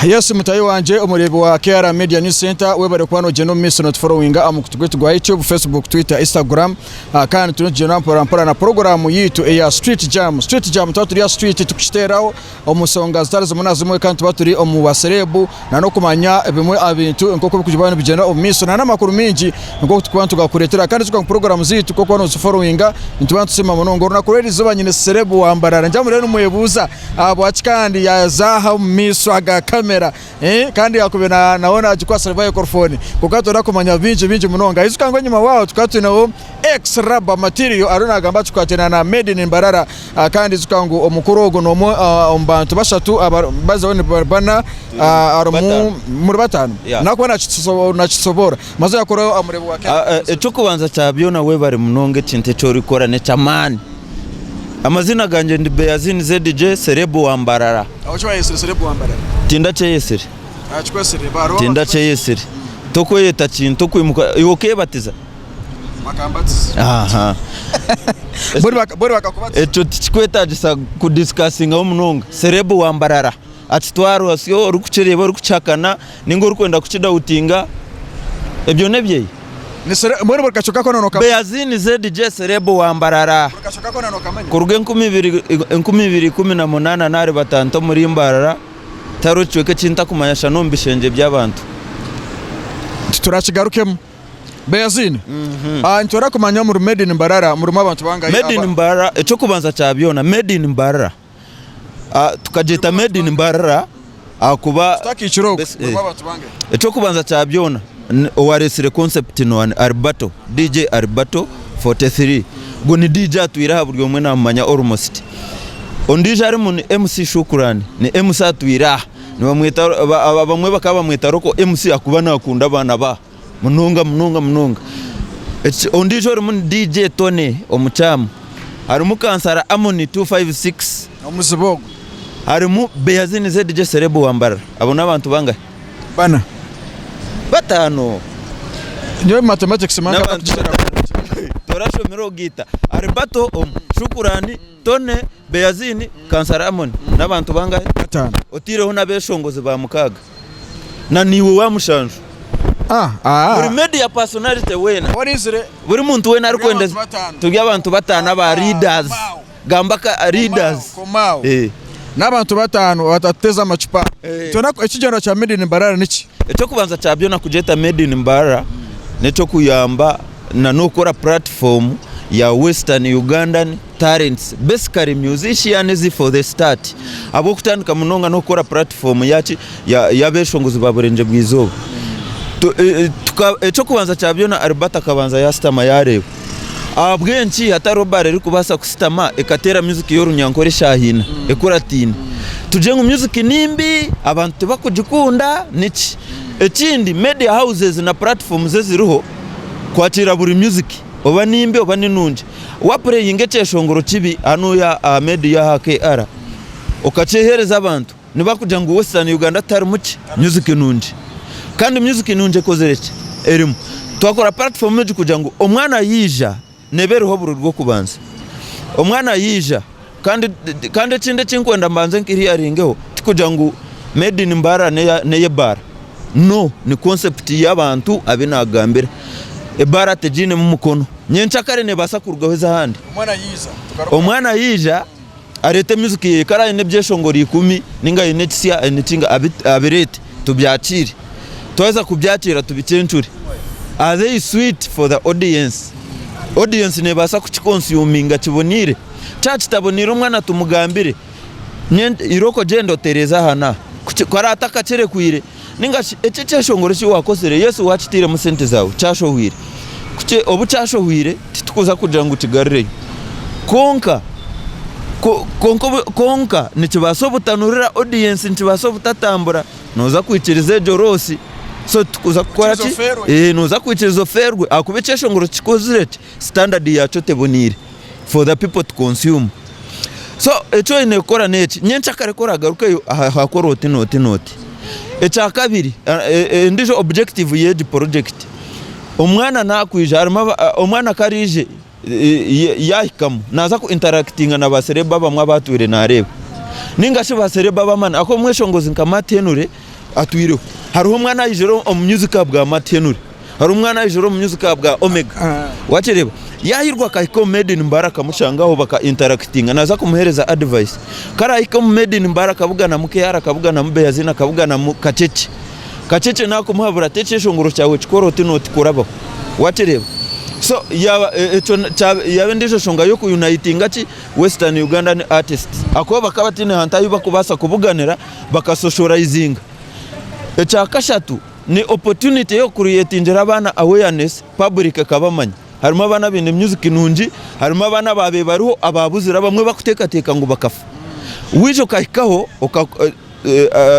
Yes mutahi wangye omureebi wa KR Media News Center webare kuba nogyenda omu maisho notuforowinga aha mukutu gwaitu gwa YouTube, Facebook, Twitter, Instagram ah, kandi turiyo nitugyenda mpora mpora na poroguramu yaitu eya Street Jam. Street Jam tuba turi aha street tukukiteeraho omu nsonga zitari zimwe na zimwe kandi tuba turi omu baserebu na n'okumanya bimwe aha bintu nk'oku birikuba nibigyenda omu maisho na n'amakuru maingi nk'oku turikuba nitugakureetera kandi ijuka ngu puroguraamu zaitu ku orikuba nooziforowinga nituba nitusiima munonga. Orunaku rw'erizooba nyine serebu wa Mbarara ningira muriyo nimwebuuza ahabwaki kandi yaaza aha omu maisho aga kamera kandi yaakubaire nawe naagikwasire mayikorofoni kwonka nitwenda kumanya bingi bingi munonga. Ijuka ngu enyima waaho tukaba twineho Ex Rubber Material ariyo naagamba akikwatiraine na Made in Mbarara kandi ijuka ngu omukuru ogu n'omwe omu bantu bashatu bazeho ni bana harimu muri bataano nakuba nakisoboora maze yakoraho amureebe wa Eky'okubanza kya byona webare munonga ekintu eki orikukora n'eky'amaani. Amazina gangye ndi Beyazin ZJ Serebu wa Mbarara. Tindakyeyesire. Tindakyeyesire. Tokweyeta kintu okwimuka iwe okeebatiza? Bakambatiza. Aha. Bori baka- bori bakakubatiza. Ekyo tikikwetagisa kudisikasingaho munonga. Serebu wa Mbarara akitwara osyo orikukireeba orikukihakana ninga orikwenda kukidawutinga ebyo n'ebyeye. Ni sere mbwenu buri kacu kakona nokamanya. Beyazini ZJ Serebu wa Mbarara Buri kacu kakona nokamanya. kuruga 2018 nari batanta omuri Mbarara tihariho kicweka eki ntakumanya shana omu bishengye by'abantu. Titurakigarukemu. Beyazini, ah, nitwenda kumanya omuri Made in Mbarara murimu abantu bangahi? Made in Mbarara, eky'okubanza kya byona Made in Mbarara ah, tukagyeta Made in Mbarara ahakuba Tutakiikire okwo, Bes- murimu eh. abantu bangahi? Eky'okubanza kya byona n- owareetsire concept ni wani Alberto, DJ Alberto 43 ogwo ni DJ atwire aha buri omwe naamumanya almost. Ondiijo arimu ni MC Shukurani, ni MC atwire aha nibamweta aba- abamwe bakaba bamweta Roko MC ahakuba naakunda abaana b'aha. Munonga munonga munonga. Ondiijo orimu ni DJ Tony omukyamu. Harimu Kansara Amoni 256. Omuzibu ogwo. Harimu Beyazini ZJ Serebu wa Mbarara. Abo n'abantu bangahi? Bana. Bataano. Nyowe mathematics manya N'abantu bataano. Torashomire ogaita. Aribato omu, Shukurani, Tony, Beyazini, Kansara Amoni. N'abantu bangahi? Bataano. Otaireho n'abeshongozi ba mukaaga. Na naiwe wa mushanju. Ah, ah. Buri media personality weena. Warizire. Buri muntu weena arikwenda Turi abantu bataano. turi abantu bataano aba leaders. Komaawo. Gamba ka leaders. Komaawo. Eh. N'abantu bataano batatuteza amacupa. Eh. Twena ekigyendwa kya Made in Mbarara niki? Eky'okubanza kya byona kugyeta Made in Mbarara n'eky'okuyamba na n'okukora platform ya Western Ugandan Talents basically musicians for the start ahabw'okutandika munonga n'okukora platform yaki y'abeshongozi ba Burengye bw'eizooba. Eky'okubanza kya byona Albert akabanza yasitama yareeba ahabw'enki hatariho baara erikubaasa kusitama ekateera music y'orunyankore eshaaha ina ekurataine. Tugire ngu music nimbi, abantu tibakugikunda niki? Ekindi media houses na platforms eziriho kwakiira buri music oba nimbi oba ninungi. Wapureyinga ekyeshongoro kibi hanuya aha media aha KR okakyehereza abantu nibakugira ngu Western Uganda tiharimu ki? Music nungi. Kandi music nungi ekozire ki? Erimu. Twakora platform egi kugira ngu omwana yaija neeba eriho buri rw'okubanza. Omwana yaija kandi kandi ekindi eki nkwenda mbanze nkiriyaringeho tikugira ngu made in Mbarara n'eyebaara. No, ni concept y'abantu abu naagambira. Ebaara tegiinemu mukono. Nyencakare neebaasa kurugaho eze ahandi. Omwana yaija areete music ye kare aine ebyeshongoro ikumi ninga aine ekisya aine ekinga abireete tubyakiire. Twaheza kubyakiira tubikyencure. Are they sweet for the audience? Audience neebaasa kukikonsuminga kiboniire? Kyaba kitaboniire omwana tumugambire. Irooko gyenda otereeze aha n'aha. Ku araabe atakakirekwire, nainga shi eki ekyeshongoro eki waakozire, Yesu waakitairemu sente zaawe, kyashohwire. Obu kyashohwire, titukuza kugira ngu kigarureyo. Kwonka, kwonka nikibaasa obutanurira audience, nikibaasa obutatambura, nooza kwikiriza egyo loss. So titukuza kukora ki? Nooza kwikiriza ofeerwe ahakuba ekyeshongoro kikozire ki? Standard yaakyo teboniire for the people to consume. So eki oine kukora n'eki, nyencakare ku oragarukeyo hakore oti n'oti n'oti. Ekyakabiri, endiijo objective y'egi project, omwana nakwija harimu omwana ku araije yahikamu naaza ku interactinga na ba celeb abamwe abu atwire naareeba ninga shi ba celeb ab'amaani ahakuba omweshongozi nka Matt Henry. Atwireho. Hariho omwana aijire omu music ahabwa Matt Henry. Hariho omwana aijire omu music ahabwa Omega. Wakireeba? Yaahirwa akahika omu Made in Mbare akamushanga aho baka interactinga naaza kumuheereza advice. Ku araahike omu Made in Mbare akabuganamu KR, akabuganamu Beyazin, akabuganamu Kacece. Kacece naakumuhabura ati ekyeshongoro kyawe kikore oti n'oti kurabaho. Wakireeba? So yaaba ekyo yaaba endiijo nshonga y'okuyunayitinga ki? Western Ugandan artists. Ahakuba bakaba bataine hantu ahu barikubaasa kubuganira bakasoshorayizinga. Ekyakashatu ni opportunity y'okucreatingira abaana awareness public ekabamanya. Harimu abaana abaine music nungi, harimu abaana abaabaire bariho abaabuzire abamwe bakuteekateeka ngu bakafa. Waija okahikaho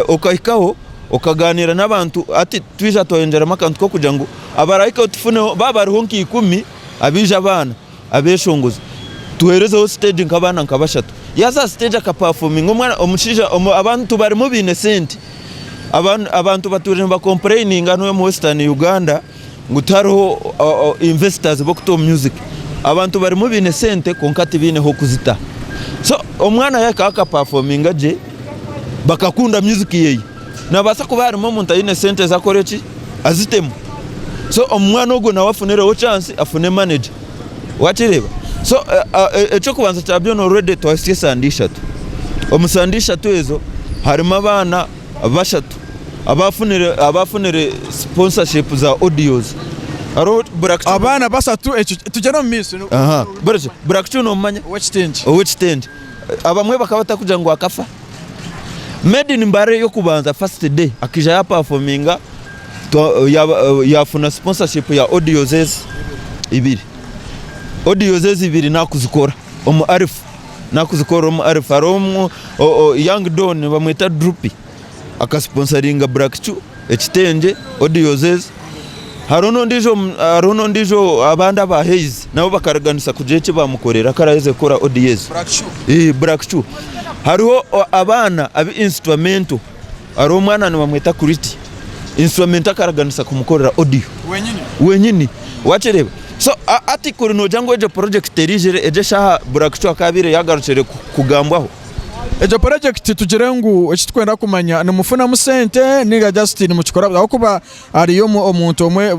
okahikaho okagaaniira n'abantu hati twija twayongyeramu akantu k'okugira ngu abarahikeho tufuneho baaba bariho nka ikumi abaija abaana abeshongozi tuherezeho stage nk'abaana nka bashatu yaaza aha stage akapafominga omwana omushaija abantu barimu baine sente abantu batwire nibakompureyininga hanu omu western Uganda ngu tihariho investors b'okuta omu music abantu barimu baine sente kwonka tibaine h'okuzita so omwana yahikaho akapafominga gye bakakunda music yeye nabaasa kuba harimu omuntu aine sente ezi akore ki azitemu so omwana ogwo nawe afunireho chance afune manager wakireeba so ekyokubanza kya byona already twahitsya esande ishatu omu sande ishatu ezo harimu abaana bashatu abafunire abafunire sponsorship za audios hariho Black Abaana bashatu ekyo tugyende omu maisho. Aha Black Chu nomumanya? Ow'ekitengye. Ow'ekitengye. Abamwe bakaba batakugira ngu akafa. Made in Mbare ey'okubanza first day akaija yapafominga yafuna sponsorship ya audios ezi ibiri. Audios ezi ibiri nakuzikora omu Alpha. Nakuzikora omu Alpha. Hariho young don nibamweta Drupi akasponsoringa Black Chu ekitengye audios ezi. Hariho n'ondiijo hariho n'ondiijo abandi aba Haze nabo bakaraganisa kugira eki baamukorera ku araaheze kukora audio ezo. Ee Black Chu. Hariho abaana abu instrumental, hariho omwana nibamweta Kuriti, instrumental akaraganisa kumukorera audio wenyini wakireeba. So hati kuri noogira ngu egyo project eriizire egyo eshaaha Black Chu akaabaire yaagarukire kugambwaho. Egyo project tugire ngu eki turikwenda kumanya nimufunamu sente ninga just nimukikora ahabw'okuba Hariyo omuntu omwe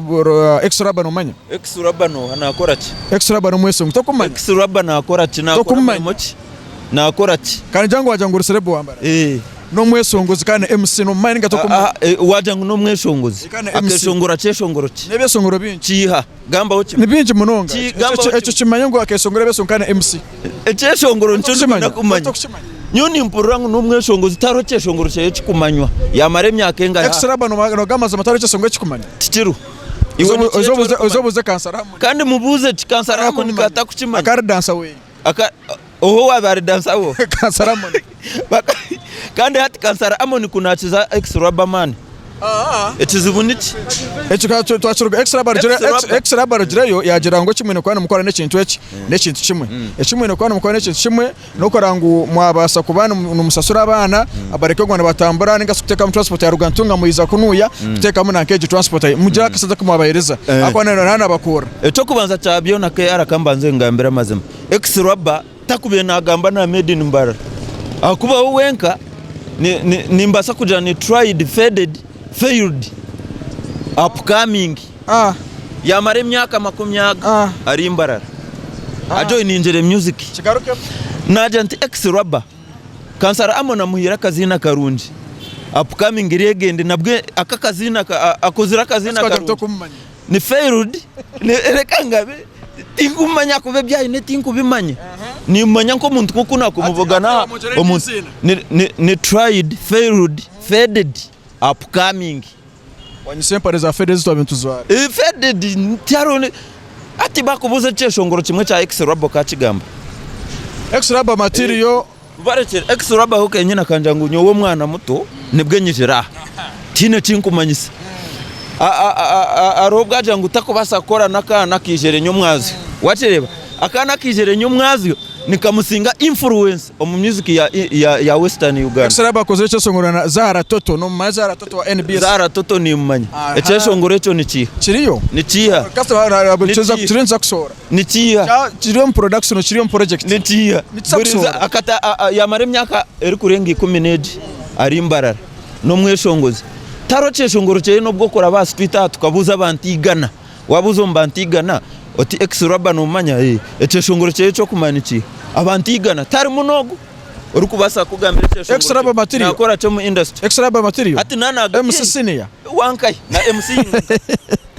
ex rubber nomanya? Ex rubber noha nakora ki? Ex rubber nomwesongo tokumanya? Ex rubber nakora ki? Nakora murimo ki? Nakora ki? Kandi ngira ngu wagira ngu ori celeb wa Mbarara. Eh. Nomwesongozi kandi na MC nomumanya ninga tokumanya? Wagira ngu nomweshongozi. Akeshongora kyeshongoro ki? Nebyeshongoro bingi. Kiiha? Gambaho kimwe. Ni bingi munonga. Ekyo kimanye ngu akeshongora ebyeshongoro kandi na MC. Ekyeshongoro nikyo ndikwenda kumanya. Nyowe nimpurira ngu n'omweshongozi tihariho kyeshongoro kyeye ekikumanywa. Yamara emyaka engahi aha? Ex-Raba nogamba amazima tihariho kyeshongoro ekikumanywa? Tikiriho. Oze obuuze Kansara Harmony. Kandi mubuuze ki Kansara Harmony ka atakukimanya. Akaba ari dansa weye. Oha owaaba ari dansa wo? Kansara Harmony. Kandi hati Kansara Harmony ku naakiza Ex-Raba amaani. Ekizibu niki? Ekyo twakiruga Ex Raba arugireyo yaagira ngu eki mwine kuba nimukora n'ekintu eki n'ekintu kimwe. Eki mwine kuba nimukora n'ekintu kimwe n'okureba ngu mwabaasa kuba nimusasura abaana bareke kuguma nibatambura ninga shi kuteekamu transport yaruga Ntungamo yaija kunuya kuteekamu nanka egyo transport mugire akasente aku mwabaheereza ahakuba naaba nabakuura. Eky'okubanza kya byona KR ka mbanze ngambire amazima, Ex Raba takubaire nagamba na Made in Mbarara ahakuba we wenka nimbaasa kugira ni tried, faded, failed, upcoming. Yamara emyaka makumi aga ari Mbarara ajoiningire music. Nagira nti ex Rubber, Kansara Amon amuhaire akaziina karungi upcoming legend nabwe ako akaziina akozire akaziina karungi. Ni failed, reka ngabe tinkumanya ahakuba ebi aine tinkubimanya. Nimumanya nk'omuntu nk'oku nakumubugana omuntu ni tried, failed, faded, upcoming. Wanyisa empare za feded ezi twabaire nitujwara. Faded tihariho hati bakubuuza ekyeshongoro kimwe kya Ex Rubber okakigamba? Ex Rubber material. Barekyere Ex Rubber ho kenyini akangira ngu nyowe omwana muto nibwe nyijire aha tihaine ekinkumanyisa. Hariho obu agira ngu takubaasa kukora n'akaana akaijire nyomwazyo. Wakireeba? Akaana akaijire nyomwazyo nikamusinga influence. Omu music ya western Uganda. Ex Rubber akozire ekyeshongoro na Zahara Toto, nomumanya Zahara Toto wa NBS? Zahara Toto nimumanya. Ekyeshongoro ekyo nikiiha? Kiriyo. Nikiiha? Kiriyo nikiza kusohora. Nikiiha? Kiri omu production, kiri omu project. Nikiiha? Nikiza kusohora. Yamara emyaka erikurenga ikumu n'egi ari Mbarara n'omweshongozi. Tihariho kyeshongoro kyeye n'obu okuraba aha street aha tukabuuza abantu igana, wabuuza omu bantu igana oti Ex Rubber nomumanya? Eeh, ekyeshongoro kyeye ekyokumanya nikiiha? Abantu igana tiharimu n'ogu orikubaasa kukugambira Ex ekyeshongoro Rubber material. nakora ki omu industry. Ex Rubber material. Hati na naga MC Senior. Wankahi na MC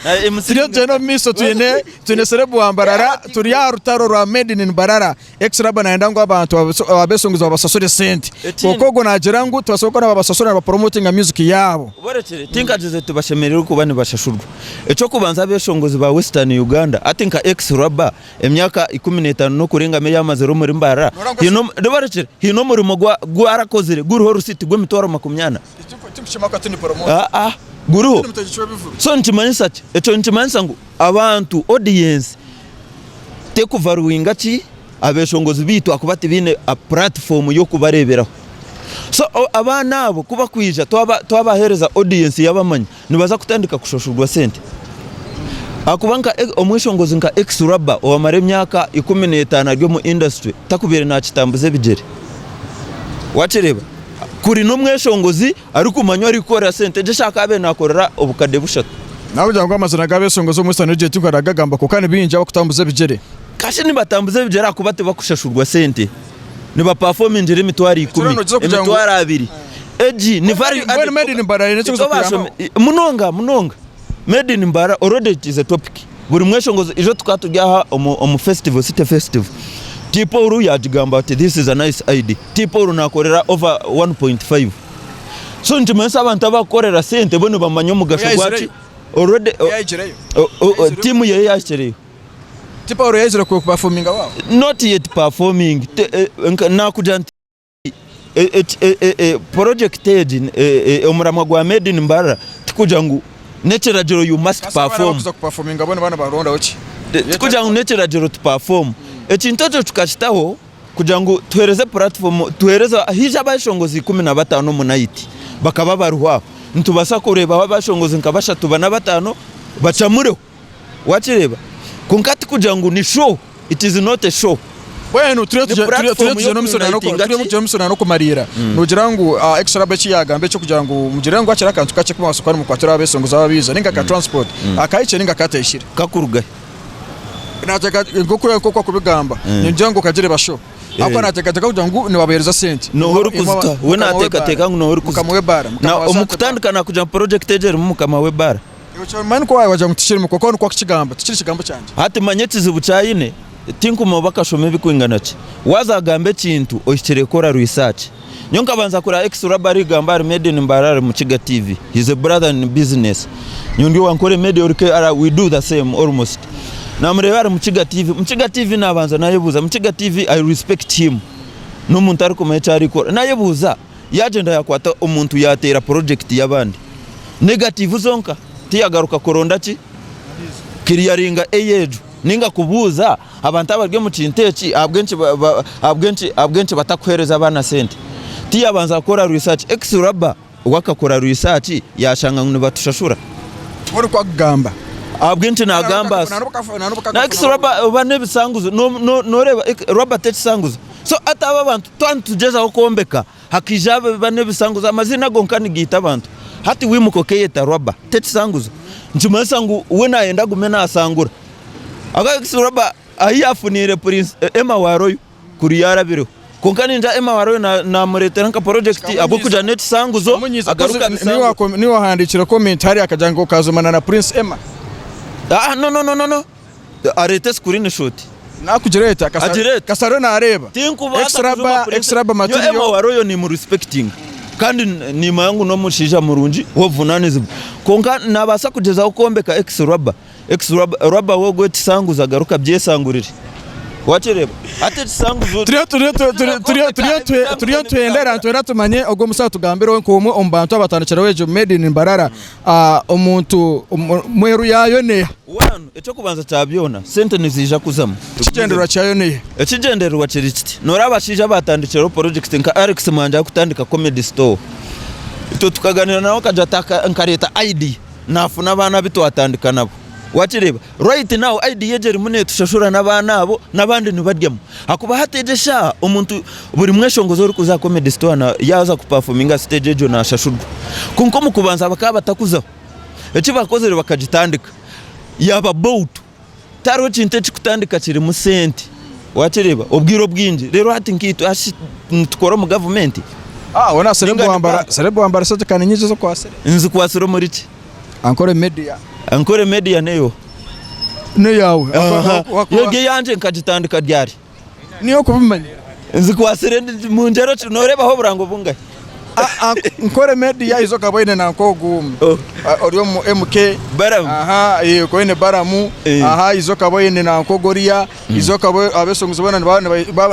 na MC Turiyo tugyenda omu maisho twine twine Celeb wa Mbarara turi aha rutaro rwa Made in Mbarara. Ex Rubber nayenda ngu abantu abeshongozi babasasure sente. Ekindi- Kwonka ogwo nagira ngu tibasobola kuba nibabasasura nibapromotinga music yaabo. Borekire, tinkagize tibashemereire kuba nibashashurwa. Eky'okubanza abeshongozi ba Western Uganda hati nka Ex Rubber emyaka 15 n'okurengamu ei amazire omuri Mbarara haine borekire haine omurimo ogu arakozire guriho risiti gw'emitwaro 40. Aa guriho. So nikimanyisa ki? Ekyo nikimanyisa ngu abantu, audience, tekuvaluinga ki abeshongozi baitu ahakuba tibaine platform y'okubareeberaho. So abaana abo ku bakwija twabaheereza audience yabamanya nibaza kutandika kushashurwa sente. Ahakuba nka omweshongozi nka Ex Rubber owamara emyaka 15 ari omu industry takubaire nakitambuza ebigyere. Wakireeba? Kuri n'omweshongozi arikumanywa arikukorera sente egyo eshaaha akaabaire naakorera obukade bushatu. Nakugira ngu amazina g'abeshongozi omu Eastern Region tinkaragagamba kwonka ni baingi abakutambuza ebigyere. Kashi nibatambuza ebigyere ahakuba tibakushashurwa sente. Nibapafomingira emitwaro ikumi, emitwaro abiri. Egi ni value added. Mbwenu Made in Mbarara haine eki erikuza kuyambaho? Munonga munonga. Made in Mbarara already it is a topic. Buri mweshongozi ijo tukaba turi aha omu festival, city festival, T Paul yagigamba ati this is a nice idea. T Paul nakorera over 1.5 so nikimanyisa abantu abakukorera sente bo nibamanya omugasho gwaki already tiimu yeye yahikireyo. T Paul yaizire ku performinga waaba? Not yet performing, nakugira nti Purojekiti egi, omuramwa gwa Made in Mbarara tikugira ngu n'ekiragiro you must perform. Tikugira ngu n'ekiragiro tu perform. Ekintu ekyo tukakitaho kugira ngu tuheereze puratifoomu, tuheereze haija abeshongozi 15 omu nayiti bakaba bariho aho, nitubaasa kureebaho abeshongozi nka bashatu, bana, bataano bacamureho. Wakireeba? Kwonka tikugira ngu ni show, it is not a show. Mbwenu turiyo Ni tugye- turiyo platform turiyo tugyenda omu misoro y'okuunitinga turiyo ki? tugyenda omu misoro n'okumariira noogira ngu ah, extra rubber eki yaagamba eky'okugira ngu mugire ngu hakiri akantu kakye kubaasa kuba nimukwatira abeesongozi ababiiza ninga ka transport akahikire ninga katahikire Kakurugahi? Naateeka nk'oku nk'oku akubigamba ningira ngu okagireeba show ahabw'okuba naateekateeka kugira ngu nibabaheereza sente Nooha orikuzita? We naateekateeka ngu nooha orikuzita? Mukama w'ebaara Na omu kutandika naakugira ngu project egi erimu mukama w'ebaara. Mani ku wagira ngu tikirimu kwonka nikwo akukigamba tikiri kigambo kyangye. Hati manya ekizibu ki aine, tinkumanya oba akashoma ebikwingana ki. Waaza kugamba ekintu ohikire kukora research. Nyowe nkabanza kureba Ex Rubber arikugamba ahari Made in Mbarara ahari Mukiga TV. He is a brother in business. Nyowe ndi owa Nkore Media ori KR we do the same almost. Namureeba ahari Mukiga TV, Mukiga TV nabanza nayebuuza, Mukiga TV I respect him. N'omuntu arikumanya eki arikukora. Nayebuuza Yaagyenda yaakwata omuntu yaateera project y'abandi negative zonka tiyagaruka kuronda ki clearinga eyo egyo ninga kubuuza abantu abari omu kintu eki ahabw'enki ahabw'enki ahabw'enki batakuheereza abaana sente tiyabanza kukora research ex rubber we akakora research yaashanga ngu nibatushashura. Ori kugamba. Ahabw'enki naagamba asa? Na ex rubber oba n'ebisanguzo nooreeba rubber t'ekisanguzo so hati aba abantu twaba nitugyezaho kwombeka Hakaija banu ebisanguzo, amaziina gonka nigaita abantu. Hati wimuka okeyeta Rwaba, tekisanguzo. Nikimanyisa ngu we nayenda agume nasangura. Ahabw'okuba Rwaba ahu yafuniire Prince Emma Waroyo kuri yarabireho. Kwonka ningira Emma Waroyo namuretera nka project ahabw'okugira nekisanguzo agaruke abisangure. Niiwe wahandiikire comment hariya akagira ngu okazumana na Prince Emma? Aa no no no no. Areete screenshot. Nakugireeta Agireete. Kasarwe nareeba. Tinkubaasa Extra kujuma ba Prince. extra ba Nyowe Emma material. Waroyo nimu respectinga kandi nimanya ngu n'omushaija murungi w'obuvunanizibwa kwonka nabaasa kugyezaho kwombeka ex rubber ex rubber we ogwo ekisanguzo agaruke abyesangurire wakireeba hati ekisanguzo Turiyo turiyo turiyo turiyo turiyo turiyo nitwenda nitwenda tumanye ogwo omusaho atugambire we nk'omwe omu bantu abatandikiraho egyo made in Mbarara Omuntu mweru yaayo neeha? One, eky'okubanza kya byona, sente niziija kuzamu. Ekigyendererwa kyayo neeha? Ekigyendererwa kiri kiti, nooreeba abashaija abaatandikiraho porojekiti nka Alex Mwanje arikutandika comedy store, itwe tukaganiira nawe akagira ati nkareeta idea naafuna abaana abu twatandika nabo. Wakireeba? Right now idea egyo erimu netushashura n'abaana abo n'abandi nibaryamu. Ahakuba hati egyo eshaaha omuntu buri mweshongozi orikuza aha comedy store na yaaza kupafominga aha siteegi egyo naashashurwa. Kwonka omu kubanza bakaba batakuzaho. Eki baakozire bakagitandika yaaba boutu. Tihariho kintu ekirikutandika kirimu sente. Wakireeba? Obwire obwingi. Reero hati nkaitwe hati nitukora omu gavumenti? Ah, weena celeb Ninga ni wambara, banka? celeb wambara sente kandi nyingi ez'okwasire. Nzikwatsire omuri ki? Ankore media. Ankore media neyo. Neyawe. Aha. Egyo eyangye nkagitandika ryari? Niyo okubimanya. Nzikwatsire mu ngyero ki? Nooreebaho oburango bungahi? Ankore media izo okaba oine nanka ogu Oh. ori omu MK. Balamu. Aha, eh, okaba oine Balamu. Eh. Aha, izo okaba oine nanka ogu oriya. Izo okaba abeshongozi boona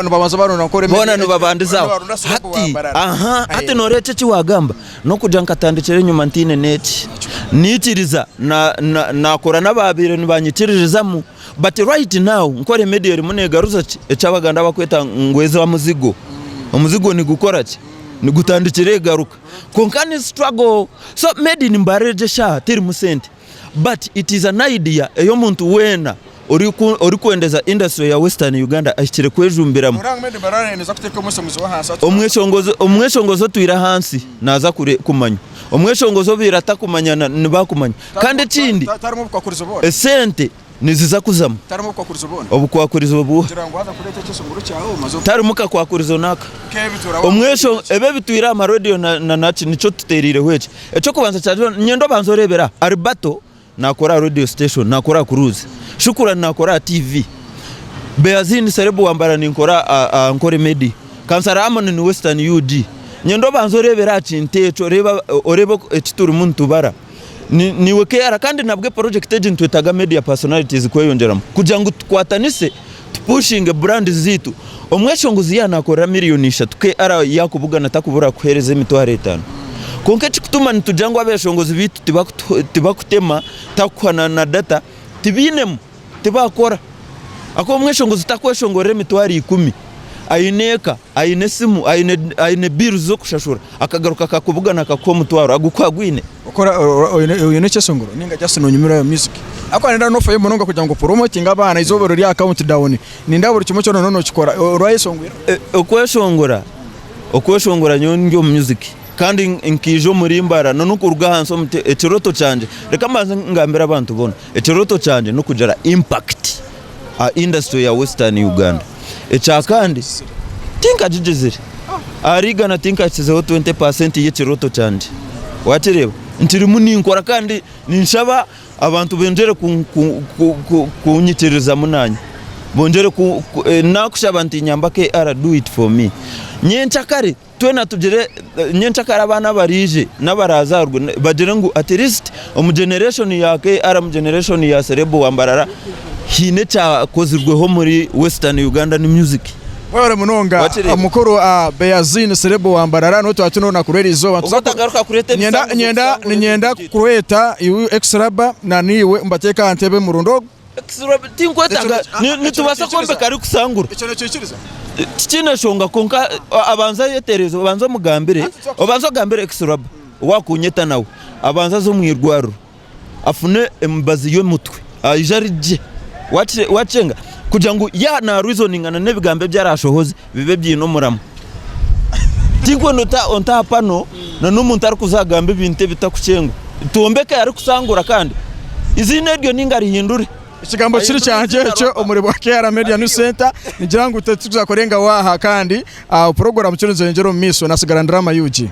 nibabanza baronda Ankore media. Boona nibabandizaho. Nibaronda Celeb Hati, Wambarara. aha, hati Eh. nooreeba eki eki waagamba. N'okugira nkatandikira enyima ntaine n'eki. Naikiriza na, na, naakora n'abaabaire nibanyikiririzamu. But right now Nkore Media erimu negaruza ki eki Abaganda bakweta ngu eza muzigo. Omuzigo nigukora ki? Nigutandikira egaruka. Kwonka ni struggle. So Made in Mbare egyo eshaaha terimu sente but it is an idea ey'omuntu weena orikwendeza industry ya Western Uganda ahikire kwejumbiramu. Omweshongozi otwire ahansi naaza kumanywa, omweshongozi obaire atakumanya nibakumanya. Kandi ekindi esente niziza kuzamu. Obukwakurizo buuha? Tarimu kakwakurizo n'aka. Ebi ebitwire aha marediyo na naki nikyo tutereireho eki. Eky'okubanza kya byona niinyenda obanze oreebere aha Alberto Nakora aha radio station, nakora aha cruise. Shukuran nakora aha TV. Beazin Celeb Wambara ninkora aha Nkore Media. Kansara Amon ni Western UG. Nyenda obanze oreebere aha kintu ekyo oreebe oreebe eki turimu nitubara. Niiwe KR kandi nabwe project egi nitwetaaga media personalities kweyongyeramu kugira ngu tukwatanise tupushinge brands zaitu. Omweshongozi yaaba naakorera miriyoni ishatu, KR yaakubugana takubura kukuheereza emitwaro etaano. Kwonka ekikutuma nitugira ngu abeshongozi baitu tibakutema, takukuha na data, tibainemu, tibakora. Ahakuba omweshongozi takweshongorera emitwaro ikumi, aine eka, aine esimu, aine bills z'okushashura, akagaruka akakubugana akakuha omutwaro, agukuha agwine? Okora oine ekyeshongoro ninga just nonyumirwa music? Ahakuba nindeeba nofayo munonga kugira ngu opromotinge abaana eizooba riri aha count down. Nindeeba buri kimwe kyona nokikora. Orayeshongwire? Okweshongora, okweshongora nyowe ndi omu music kandi nkaija omuri Mbarara n'okuruga ahansi omu ekirooto kyangye, reka mbanze ngambire abantu boona, ekirooto kyangye n'okugira impact aha industry ya Western Uganda. Ekyakandi tinkagigizire, ahari igana tinkahikizeho 20% y'ekirooto kyangye, wakireeba? Nkirimu ninkora kandi ninshaba Abantu bongyere kunyikiririzamu naanye, bongyere nakushaba nti nyamba KR do it for me. Nyenkyakare twena tugire, nyenkyakare abaana abaraije n'abarazaarwe bagire ngu at least omu generation ya KR, omu generation ya Celeb wa Mbarara haine ekyakozirweho omuri Western Ugandan music. Webale munonga mukuru Beazin Celeb wa Mbarara niwe twaba turi n'orunaku rw'erizooba. Obu otagaruka kureeta Niinyenda ebisanguzo niinyenda kusangura niinyenda ebintu kukweta iwe ex-rubber na niiwe mbateeke aha ntebe murundi ogu. Ex-rubber tinkwetaaga Ekyo ni- ekyo nitubaasa nokiikiriza? kwombeka arikusangura Ekyo nokiikiriza? Tikiine nshonga kwonka abanze ayetereeze obanze omugambire obanze ogambire ex-rubber waakunyeta nawe abanze aze omu irwariro. afune emibazi y'omutwe aije ari gye wakyenga kugira ngu yaaba nareasoningana n'ebigambo ebi arashohoze bibe biine omuramo. Tinkwenda onte aha pano na n'omuntu arikuza kugamba ebintu ebitakukyengwa. Twombeke arikusangura kandi eiziina eryo ninga arihindure. Ekigambo kiri kyangye ekyo omuri bwa KR Media News Center nigira ngu tituza kurengaho aha kandi puroguramu kinu nizeyongyera omu maisho nasigara ndi Rama UG.